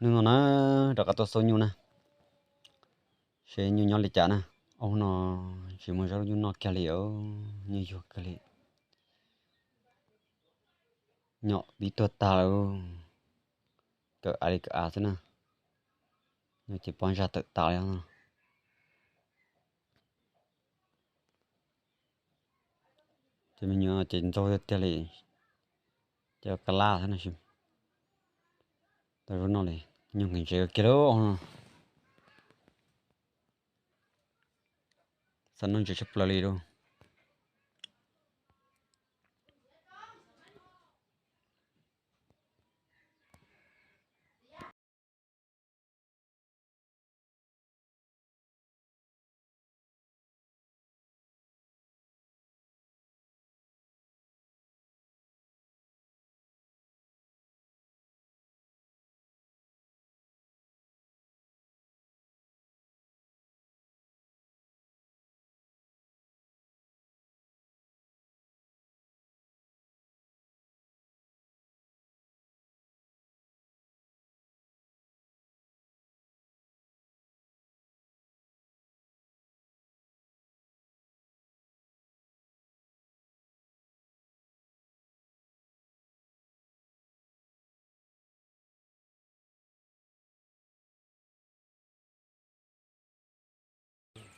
Hnub no na, rov qab tuaj xauj nyuj na, seb nyuj nyob li cas na. Ob hnub no tsis muaj zaub nyuj noj kiag li, nyuj yuag kiag li. Nyom pib tuag tag lawm, kawm av li kawm av xwb na. Nyuj ces pob ntsag tawm tas li no. Ces me nyuam ces ntxaug tiag tiag li, ces ka laj xwb na. Tau zaub noj li, nyuj nqhis ntsev kiag lauj. Xav noj ntsev tshaj plaws li lauj.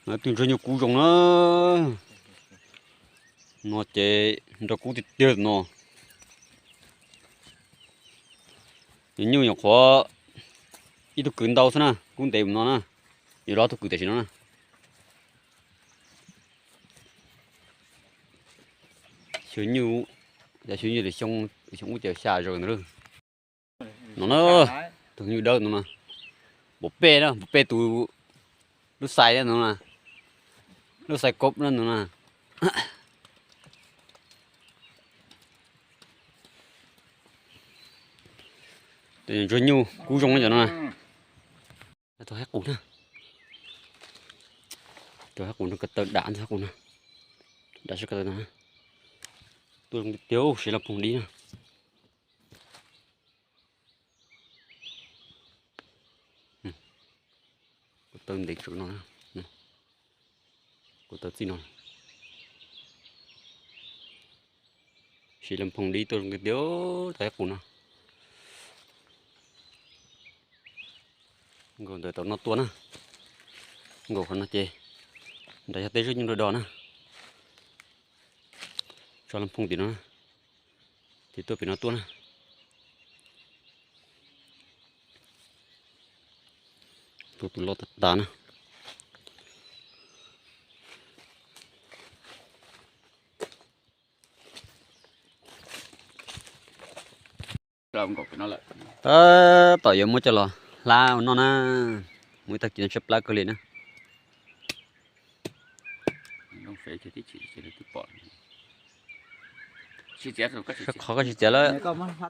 Tus ntsuag nyuj kub zoo na. No ces nrog kub tiag tiag no. Nyuj nyuam qhuav ib tug kwv ntau xwb na, kub ntev mus no na. Yuav los ob tug kwv tam sim no na. Xyov nyuj, xyov nyuj xyoo ub ces xya zaus ntawd. No na, tus nyuj dawb no na, npaum peb na, npaum peb tus lub xais no na, lub xais kob na no na. Tus ntsuag nyuj kub zoo cov no na. Tus haib qus na, tus haib qus no ko taw dam ntag, haib qus no dam sab ko taw no. Tuaj zoo tiag, siv los phoom dib na. Ko taw ntev tsav no, ko taw txij no. Siv los phoom dib tuaj zoo tiag, tus haib qus no. Nkaus ntawd tau noj tuaj na. Nkaus qhov no ces nrad yog tej zaub nyuj do do na. Tso los phoom tim no na, ces tuaj pem no tuaj na. Tus tus loj tas tas na. Tab tom yuav muab coj los hlab ua noj na. Muaj ib tag kis no tshaib plab kawg li na. Qhov koj tsis txiav lawm.